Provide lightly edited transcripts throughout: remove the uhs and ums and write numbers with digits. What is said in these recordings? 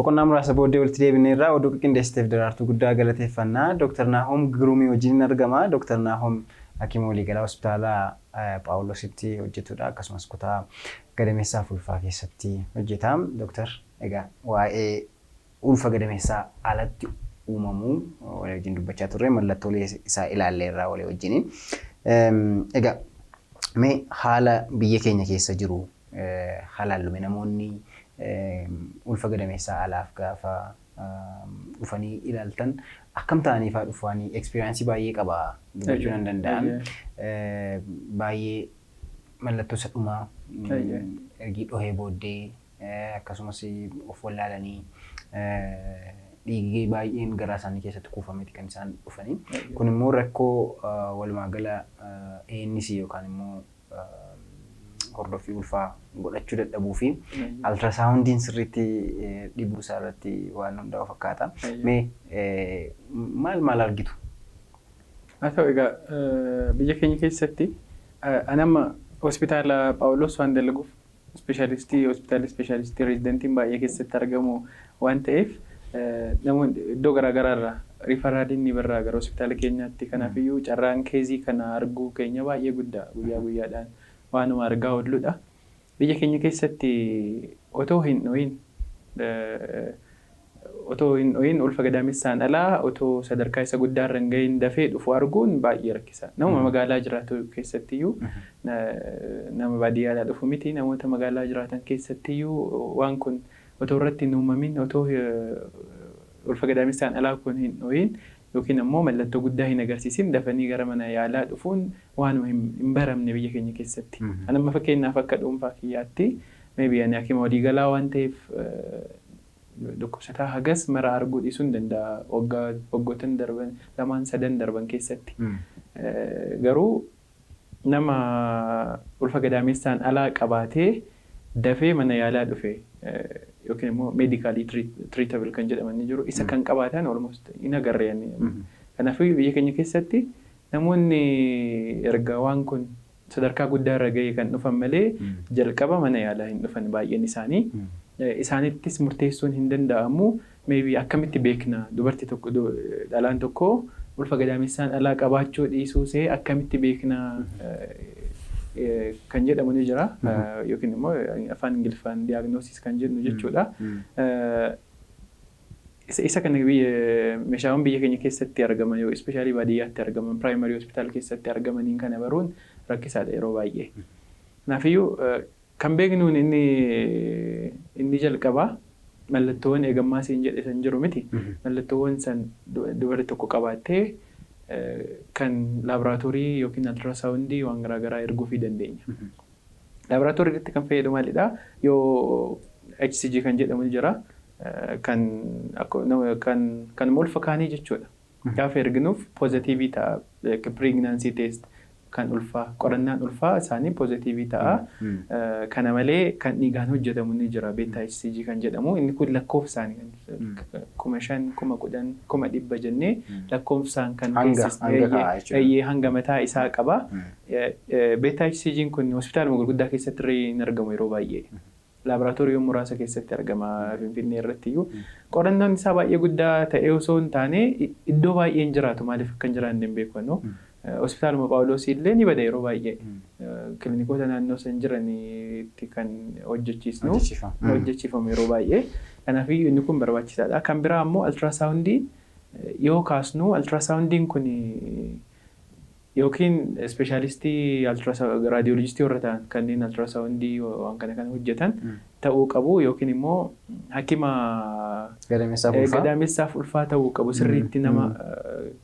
Boqonnaa muraasa booddee walitti deebineerraa oduu qindeessiteef Daraartuu guddaa galateeffannaa. Dooktar Naahom Girumii wajjin argama. Dooktar Naahom hakiima waliigalaa hospitaala Phaawulositti hojjetudha. Akkasumas kutaa gadameessaa fi ulfaa keessatti hojjeta. Dooktar, egaa waa'ee ulfa gadameessaa alatti uumamuu walii wajjin dubbachaa turre, mallattoolee isaa ilaalleerraa walii wajjiniin. Egaa mee haala biyya keenya keessa jiru halaallume, namoonni ulfa gadameessaa alaaf gaafa dhufanii ilaaltan akkam ta'anii fa'aa dhufanii? Experience baay'ee qaba dubbachuu nan danda'an. Baay'ee mallattoo isa dhumaa ergii dhohee booddee, akkasumas of wallaalanii, dhiigii baay'een garaa isaanii keessatti kuufameeti kan isaan dhufanii. Kun immoo rakkoo walumaa gala ANC yookaan immoo hordoffii ulfaa godhachuu dadhabuu fi ultrasoundiin sirriitti dhibuu isaa irratti waan hundaa'u fakkaata. Mee maal maal argitu? Haa ta'u, egaa biyya keenya keessatti ani amma hospitaala Phaawulos waan dalaguuf, ispeeshaalistii hospitaala ispeeshaalistii residentiin baay'ee keessatti argamu waan ta'eef, namoonni iddoo garaagaraa irraa referraliin ni barraa gara hospitaala keenyaatti. Kanaafiyyuu carraan case kana arguu keenya baay'ee guddaa, guyyaa guyyaadhaan waanuma argaa oolludha. Biyya keenya keessatti otoo hin dhohin ulfa gadaamessaan alaa otoo sadarkaa isa guddaa irra hin gahin dafee dhufu arguun baay'ee rakkisa. Namuma magaalaa jiraatu keessattiyyuu, nama baadiyyaadhaa dhufu miti, namoota magaalaa jiraatan keessattiyyuu waan kun otoo irratti hin uumamin, otoo ulfa gadaamessaan alaa kun hin dhohin yookiin ammoo mallattoo guddaa hin agarsiisin dafanii gara mana yaalaa dhufuun waanuma hin baramne biyya keenya keessatti. Ani amma fakkeenyaaf akka dhuunfaa kiyyaatti, maybe ani hakima waliigalaa waan ta'eef, dhukkubsataa hagas mara arguu dhiisuu hin danda'a waggaa waggoottan darban lamaan sadan darban keessatti. Garuu nama ulfa gadaamessaan alaa qabaatee dafee mana yaalaa dhufe yookiin immoo medically treatable kan jedhaman ni jiru, isa kan qabaatan almost hin agarre. Kanaafuu biyya keenya keessatti namoonni erga waan kun sadarkaa guddaa irra gahee kan dhufan malee jalqaba mana yaalaa hin dhufan baay'een isaanii. Isaanittis murteessuun hin danda'amu. Maybe akkamitti beekna, dubartii tokko, dhalaan tokko ulfa gadaamessaan alaa qabaachuu dhiisuu see akkamitti beekna kan jedhamu ni jira. Yookiin immoo afaan Ingiliffaan diagnosis kan jennu jechuudha. Isa kana meeshaawwan biyya keenya keessatti argaman yoo especially baadiyyaatti argaman, primary hospital keessatti argamaniin kana baruun rakkisaadha yeroo baay'ee. Kanaafiyyuu kan beeknuun inni jalqabaa mallattoowwan eegammaa siin jedhe san jiru miti. Mallattoowwan san dubarri tokko qabaattee kan laaboraatoorii yookiin ultrasoundii waan garaagaraa erguufii dandeenya. Laaboraatoorii irratti kan fayyadu maalidhaa? Yoo HCG kan jedhamu ni jira. Kan kan kan ulfa kaanii jechuudha. Gaafa erginuuf positive ta'a. Pregnancy test kan ulfaa, qorannaan ulfaa isaanii positive ta'a. Kana malee kan dhiigaan hojjetamu ni jira, beta HCG kan jedhamu. Inni kun lakkoofsaan 5,000, 10,000, 100,000 jennee lakkoofsaan kan hanga mataa isaa qaba. Beta HCG kun hospitaaluma gurguddaa keessatti illee hin argamu yeroo baay'ee. Laaboraatoorii muraasa keessatti argama Finfinnee irratti iyyuu. Qorannoon isaa baay'ee guddaa ta'ee osoo hin taane iddoo baay'ee hin jiraatu, maaliif akka hin jiraanne hin beeku. Hospitaaluma Phaawuloosii illee ni bada yeroo baay'ee. Kiliinikoota naannoo san jiranitti kan hojjechiisnu, hojjechiifamu yeroo baay'ee. Kanaafiyyuu inni kun barbaachisaadha. Kan biraa immoo ultrasoundii yoo kaasnu, ultrasoundiin kun yookiin ispeeshaalistii raadiyoolojistii warra ta'an kanneen ultrasoundii waan kana kana hojjetan ta'uu qabu, yookiin immoo hakima gadaamessaaf ulfaa ta'uu qabu, sirriitti nama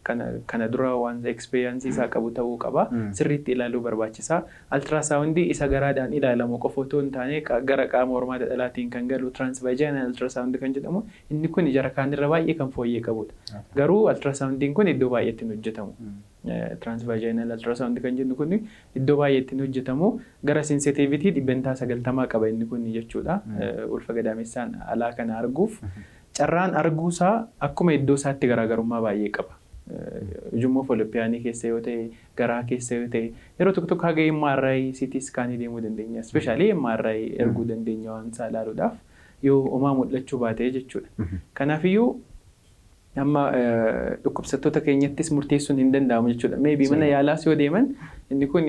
kana dura waan experience isaa qabu ta'uu qaba, sirriitti ilaaluu barbaachisaa. Ultrasoundii isa garaadhaan ilaalamu qofa otoo hin taane gara qaama hormaata dhalaatiin kan galu, transvaginal ultrasound kan jedhamu, inni kun jara kaanirra baay'ee kan fooyyee qabudha. Garuu ultrasoundiin kun iddoo baay'eetti hin hojjetamu. Transvaginal ultrasound kan jennu kun iddoo baay'eetti hin hojjetamu. Gara sensitivity 90% qaba inni kun jechuudha. Ulfa gadaamessaan alaa kana arguuf. Carraan arguusaa akkuma iddoo isaatti garaagarummaa baay'ee qaba. Ujummoo fallopianii keessa yoo ta'e, garaa keessa yoo ta'e, yeroo tokko tokko haga MRI, CT scanii deemuu dandeenya. Especially MRI erguu dandeenya waan isaa ilaaluudhaaf. Yoo homaa mul'achuu baate jechuudha. Kanaafiyyuu amma dhukkubsattoota keenyattis murteessuun hin danda'amu jechuudha. Maybe mana yaalaas yoo deeman inni kun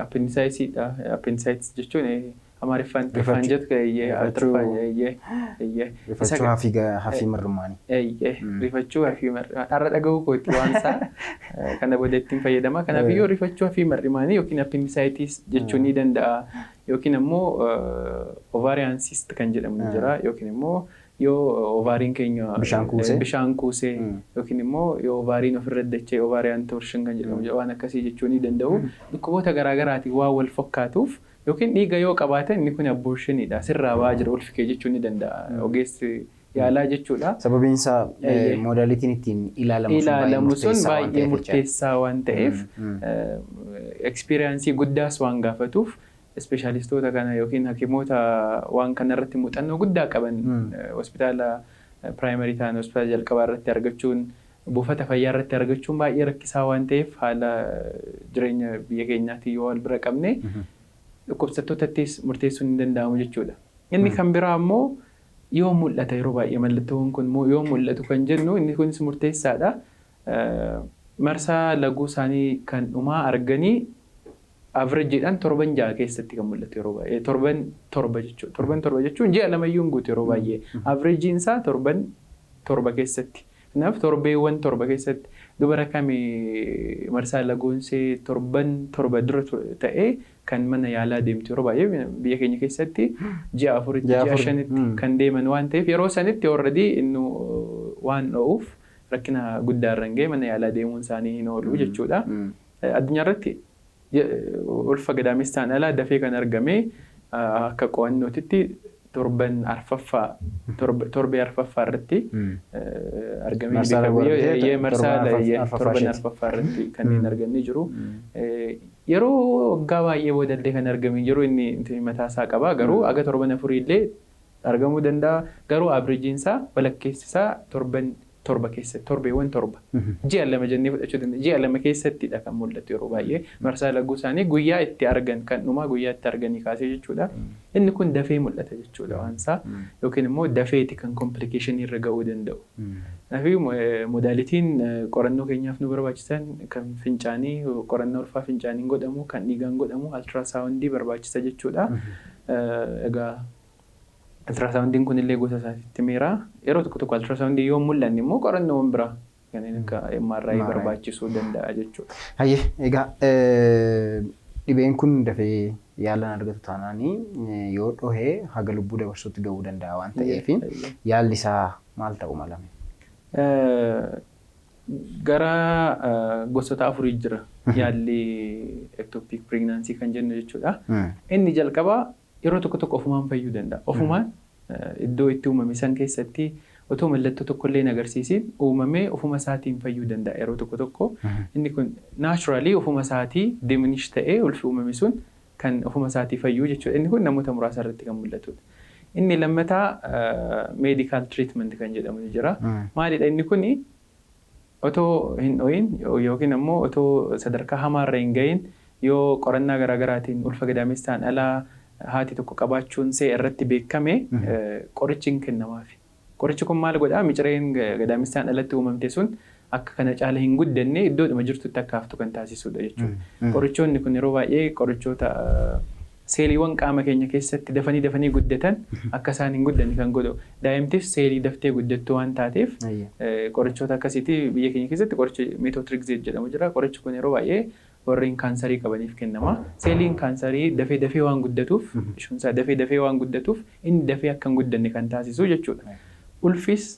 appendicitisiidha. Appendicitis jechuun Amaariffaan jettu. Rifachuu hafii marrummaanii. Rifachuu hafii marrimaanii. Har'a dhaga'uu kooti waan isaa kana booda ittiin fayyadama. Kanaafiyyuu rifachuu hafii marrimaanii yookiin appendicitis jechuu ni danda'a. Yookiin immoo ovarian cyst kan jedhamu jira. Yookiin immoo yoo ovariin keenya bishaan kuusee bishaan kuusee yookiin immoo yoo ovariin ofirra dachee, ovarian torsion kan jedhamu, waan akkasii jechuu ni danda'u. Dhukkuboota garaagaraatiin waan wal fakkaatuuf yookiin dhiiga yoo qabaatan inni kun abortioniidha, sirraa ba'aa jira ulfi kee jechuu ni danda'a ogeessi yaalaa jechuudha. Sababiin isaa modalityn ittiin ilaalamu sun baay'ee murteessaa waan ta'eef, experience guddaas waan gaafatuuf, ispeeshaalistoota kana yookiin hakimoota waan kana irratti muuxannoo guddaa qaban hospitaala primary ta'an, hospitaala jalqabaa irratti argachuun, buufata fayyaa irratti argachuun baay'ee rakkisaa waan ta'eef, haala jireenya biyya keenyaatiin yoo wal bira qabne dhukkubsattootattis murteessuun hin danda'amu jechuudha. Inni kan biraa immoo yoo mul'ata, yeroo baay'ee mallattoon kun yoo mul'atu kan jennu, inni kunis murteessaadha. Marsaa laguu isaanii kan dhumaa arganii averageiidhaan torban 6 keessatti kan mul'atu yeroo baay'ee torban 7 jechuudha. Torban 7 jechuun ji'a lamayyuu hin guutu yeroo baay'ee. Averageiin isaa torban 7 keessatti. Kanaaf torbeewwan 7 keessatti dubara kamii marsaa laguunsee torban 7 dura ta'ee kan mana yaalaa deemtu? Yeroo baay'ee biyya keenya keessatti ji'a 4tti, ji'a 5tti kan deeman waan ta'eef, yeroo sanitti already inni waan dho'uuf rakkina guddaa irra hin ga'e mana yaalaa deemuun isaanii hin oolu jechuudha. Addunyaa irratti ulfa gadaamessaan alaa dafee kan argame akka qo'annootitti torban arfaffaa, torbee arfaffaa irratti argamee, marsaa torban arfaffaa irratti kanneen argamanii jiru. Yeroo waggaa baay'ee boodallee kan argame jiru, inni mataa isaa qaba, garuu aga torban 4 illee argamuu danda'a, garuu averageiin isaa, walakkeessi isaa torban 7 keessatti, torbeewwan 7, ji'a 2 jennee fudhachuu dandeenya. Ji'a 2 keessattidha kan mul'atu yeroo baay'ee, marsaa laguu isaanii guyyaa itti argan, kan dhumaa guyyaa itti arganii kaasee jechuudha. Inni kun dafee mul'ata jechuudha waan isaa, yookiin immoo dafeeti kan complicationii irra ga'uu danda'u. Kanaafuu modalityn qorannoo keenyaaf nu barbaachisan kan fincaanii, qorannoo ulfaa fincaaniin godhamu, kan dhiigaan godhamu, ultrasoundii barbaachisa jechuudha. Egaa ultrasoundiin kun illee gosa isaatitti miira. Yeroo tokko tokko ultrasoundii yoo mul'anne immoo qorannoowwan biraa kanneen akka MRI barbaachisuu danda'a jechuudha. Hayyee, egaa dhibeen kun dafee yaalan argatu taanaanii yoo dhohee haga lubbuu dabarsuutti ga'uu danda'a waan ta'eef, yaalli isaa maal ta'uu malame? Gara gosoota afurii jira yaalli ectopic pregnancy kan jennu jechuudha. Inni jalqabaa yeroo tokko tokko ofumaan fayyuu danda'a. Ofumaan iddoo itti uumame san keessatti otoo mallattoo tokkollee hin agarsiisin uumamee ofuma isaatiin fayyuu danda'a yeroo tokko tokko. Inni kun naturally ofuma isaatii diminish ta'ee ulfi uumame sun kan ofuma isaatii fayyuu jechuudha. Inni kun namoota muraasa irratti kan mul'atudha. Inni lammataa medical treatment kan jedhamu ni jira. Maalidha inni kuni? Otoo hin dho'in yookiin ammoo otoo sadarkaa hamaarra hin gahin yoo qorannaa garaagaraatiin ulfa gadaamessaan alaa haati tokko qabaachuun see irratti beekame qorichi hin kennamaafi. Qorichi kun maal godhaa? Micireen gadaamessaan alatti uumamte sun akka kana caala hin guddanne, iddoodhuma jirtutti akka haftu kan taasisudha jechuudha. Qorichoonni kun yeroo baay'ee qorichoota seeliiwwan qaama keenya keessatti dafanii dafanii guddatan akka isaan hin guddanne kan godhu. Daa'imtis seelii daftee guddattu waan taateef qorichoota akkasiiti. Biyya keenya keessatti qorichi methotrexate jedhamu jira. Qorichi kun yeroo baay'ee warreen kaansarii qabaniif kennama. Seeliin kaansarii dafee dafee waan guddatuuf, ishuunsaa dafee dafee waan guddatuuf, inni dafee akka hin guddanne kan taasisu jechuudha. Ulfis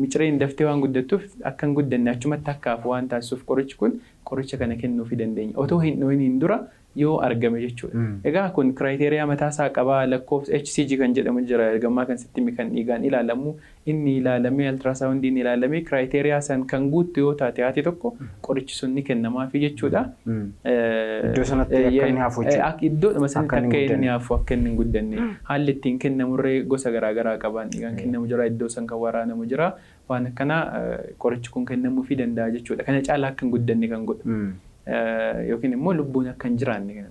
micireen daftee waan guddattuuf akka hin guddanne, achumatti akka hafu waan taasisuuf, qorichi kun qoricha kana kennuufii dandeenya. Otoo hin dho'iniin dura yoo argame jechuudha. Egaa kun criteria mataasaa qabaa, lakkoofsa HCG kan jedhamu jira, gammaa kan sitti kan dhiigaan ilaalamu, inni ilaalamee, ultrasoundiin ilaalamee, criteria san kan guuttu yoo taate haati tokko qorichi sun ni kennamaafi jechuudha. Iddoo sanatti akka inni hafu jechuudha. Iddoodhuma sanatti akka inni hafu, akka inni hin guddanne. Haalli ittiin kennamurree gosa garaagaraa qabaan, dhiigaan kennamu jira, iddoo san kan waraanamu jira, waan akkanaa qorichi kun kennamuufii danda'a jechuudha. Kana caalaa akka hin guddanne kan godhu. Yookiin immoo lubbuun akka hin jiraanne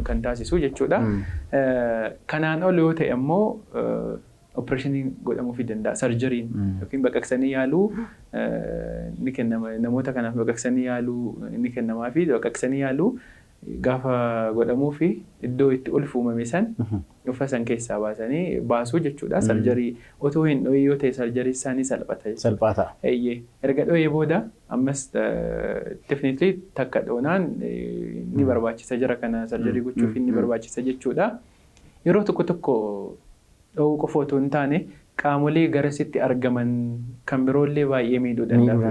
kan taasisu jechuudha. Kanaan ol yoo ta'e immoo Opereeshiniin godhamuufii danda'a. Surgeryn yookiin baqaqsanii yaaluu ni kennama. Namoota kanaaf baqaqsanii yaaluu ni kennamaa fi baqaqsanii yaaluu gaafa godhamuufi iddoo itti ulfi uumame san ulfa san keessaa baasanii baasuu jechuudha. Surgery otoo hin dho'in yoo ta'e surgery isaanii salphata jechuudha. Salphaa ta'a. Eeyyee. Erga dho'ee booda ammas definitely takka dhoonaan ni barbaachisa, jara kana surgery gochuuf ni barbaachisa jechuudha. Yeroo tokko tokko dho'uu qofa otoo hin taane qaamolee garasitti argaman kan biroollee baay'ee miidhuu danda'a.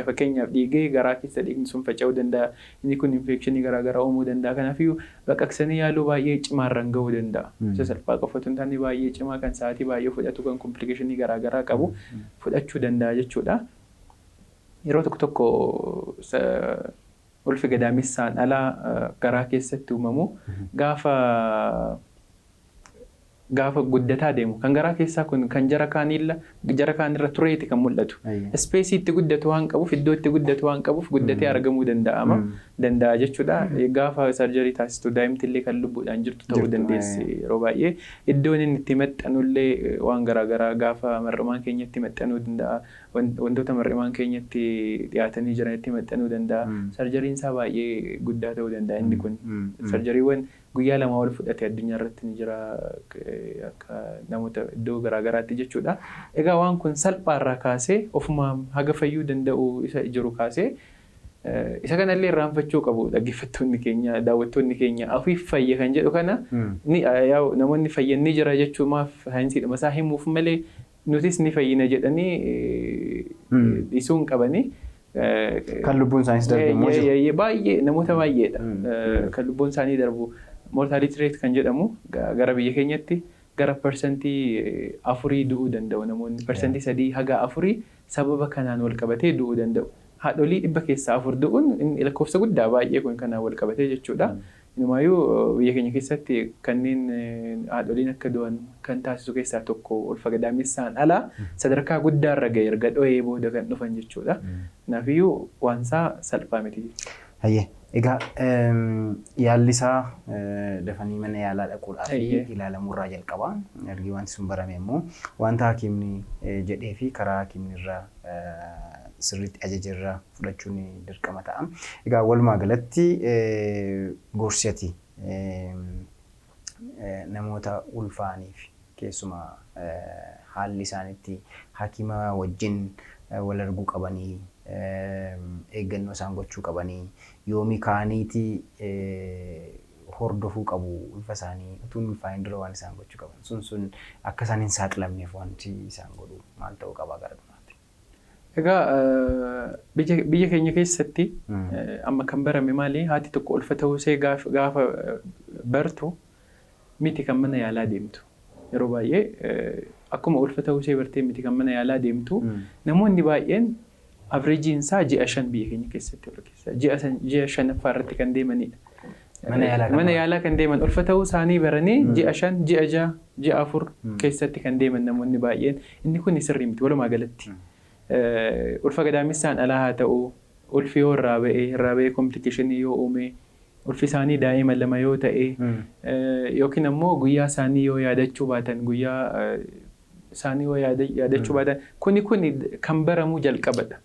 Fakkeenyaaf, dhiigee garaa keessa dhiigni sun faca'uu danda'a. Inni kun infekshinii garaagaraa uumuu danda'a. Kanaafiyyuu baqaqsanii yaaluu baay'ee cimaarraan gahuu danda'a. Isa salphaa qofa otoo hin taane baay'ee cimaa kan sa'aatii baay'ee fudhatu, kan complicationii garaagaraa qabu fudhachuu danda'a jechuudha. Yeroo tokko tokko ulfi gadaamessaan alaa garaa keessatti uumamu gaafa guddataa deemu, kan garaa keessaa kun kan jara kaanirra tureeti kan mul'atu. Spaceii itti guddatu waan qabuuf, iddoo itti guddatu waan qabuuf, guddatee argamuu danda'a jechuudha. Gaafa surgery taasistu daa'imti illee kan lubbuudhaan jirtu ta'uu dandeessi yeroo baay'ee. Iddoon inni itti maxxanullee waan garaagaraa gaafa mar'imaan keenyatti maxxanuu danda'a. Wantoota mar'imaan keenyatti dhiyaatanii jiranitti maxxanuu danda'a. Surgeryn isaa baay'ee guddaa ta'uu danda'a inni kun. Surgerywwan guyyaa 2 ol fudhate addunyaa irratti ni jira akka namoota iddoo garaagaraatti jechuudha. Egaa waan kun salphaarraa kaasee ofuma haga fayyuu danda'u isa jiru kaasee isa kanallee irraanfachuu qabu dhaggeeffattoonni keenya, daawwattoonni keenya. Ofiif fayya kan jedhu kana namoonni fayyan ni jira jechuumaaf saayinsiidhuma isaa himuuf malee nutis ni fayyina jedhanii dhiisuu hin qabanii. Kan lubbuun isaaniis darbu immoo jiru. Baay'ee, namoota baay'eedha. Kan lubbuun isaanii darbu, mortality rate kan jedhamu, gara biyya keenyatti gara 4% du'uu danda'u namoonni. 3% haga 4% sababa kanaan wal qabatee du'uu danda'u. Haadholii 4% du'uun lakkoofsa guddaa baay'ee kun kanaan wal qabatee jechuudha. Inumaayyuu biyya keenya keessatti kanneen haadholiin akka du'an kan taasisu keessaa tokko ulfa gadaamessaan alaa sadarkaa guddaarra ga'e erga dho'ee booda kan dhufan jechuudha. Kanaafiyyuu waansaa salphaa miti. Hayyee, egaa yaalli isaa dafanii mana yaalaa dhaquudhaa fi ilaalamuurraa jalqaba. Ergi wanti sun barame immoo wanta hakiimni jedhee fi karaa hakiimni irraa sirriitti ajaja irraa fudhachuun dirqama ta'a. Egaa walumaa galatti gorsi ati namoota ulfaaniif, keessumaa haalli isaan itti hakiima wajjin wal arguu qabanii, eeggannoo isaan gochuu qabanii, yoomii ka'aniiti hordofuu qabu ulfa isaanii, utuu hin ulfaayin dura waan isaan gochuu qaban sun akka isaan hin saaxilamneef wanti isaan godhu maal ta'uu qaba gara dhumaatti? Egaa biyya keenya keessatti amma kan barame maali? Haati tokko ulfa ta'uu ishee gaafa bartu miti kan mana yaalaa deemtu. Yeroo baay'ee akkuma ulfa ta'uu ishee bartee miti kan mana yaalaa deemtu. Namoonni baay'een averageiin isaa ji'a 5 biyya keenya keessatti wal keessa ji'a shanaffaa irratti kan deemanidha. Mana yaalaa kan deeman ulfa ta'uu isaanii baranii ji'a 5, ji'a 6, ji'a 4 keessatti kan deeman namoonni baay'een. Inni kun sirrii miti walumaa galatti. Ulfa gadaamessaan alaa haa ta'u, ulfi yoo irraa ba'ee complicationii yoo uume, ulfi isaanii daa'ima lama yoo ta'e, yookiin ammoo guyyaa isaanii yoo yaadachuu baatan, guyyaa isaanii yoo yaadachuu baatan, kuni kan baramu jalqabadha.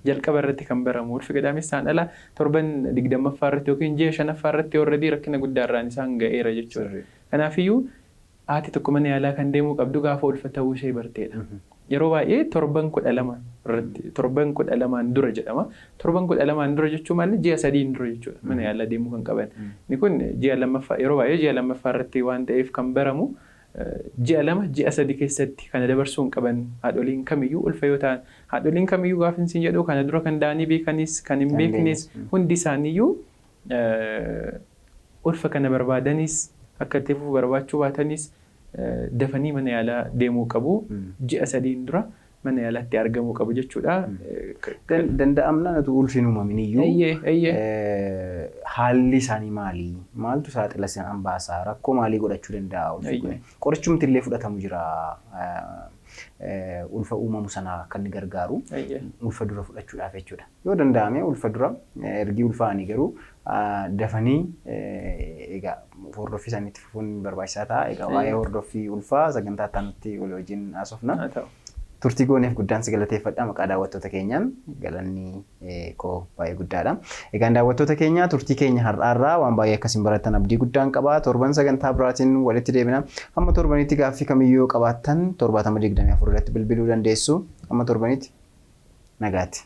Jalqaba irratti kan baramu ulfi gadaamessaan ala torban 20ffaa irratti yookiin ji'a shanaffaa irratti already rakkina guddaarraan isaan ga'eera jechuudha. Kanaafiyyuu haati tokko mana yaalaa kan deemuu qabdu gaafa ulfa ta'uu ishee barteedha. Yeroo baay'ee torban 12 irratti, torban 12n dura jedhama. Torban 12n dura jechuun maali? Ji'a 3n dura jechuudha mana yaalaa deemuu kan qaban. Inni kun ji'a lammaffaa, yeroo baay'ee ji'a lammaffaa irratti waan ta'eef kan baramu ji'a 2, ji'a 3 keessatti kana dabarsuu hin qaban haadholiin kamiyyuu ulfa yoo ta'an. Haadholiin kamiyyuu gaafa isin jedhu, kana dura kan da'anii beekanis kan hin beeknes, hundi isaaniiyyuu ulfa kana barbaadanis akka itti fufu barbaachuu baatanis dafanii mana yaalaa deemuu qabu. Ji'a 3n dura mana yaalaatti argamuu qabu jechuudha. Danda'amnaan utuu ulfi hin uumamin iyyuu haalli isaanii maali? Maaltu saaxila isaan baasaa? Rakkoo maalii godhachuu danda'a ulfi kun? Qorichumti illee fudhatamu jira ulfa uumamu sana kan inni gargaaru ulfa dura fudhachuudhaaf jechuudha. Yoo danda'ame ulfa dura, ergi ulfaa'anii garuu dafanii egaa Hordoffii isaanii itti fufuun barbaachisaa ta'a. Egaa waa'ee hordoffii ulfaa sagantaa itti aanutti walii wajjin haasofna. Haa ta'u. Turtii gooneef guddaan si galateeffadha. Maqaa daawwattoota keenyaan galanni koo baay'ee guddaadha. Egaan daawwattoota keenya, turtii keenya har'aarraa waan baay'ee akkasiin barattan abdii guddaan qaba. Torban sagantaa biraatiin walitti deebina. Hamma torbanitti gaaffii kamiyyuu yoo qabaattan 7024 irratti bilbiluu dandeessu. Hamma torbanitti nagaatti.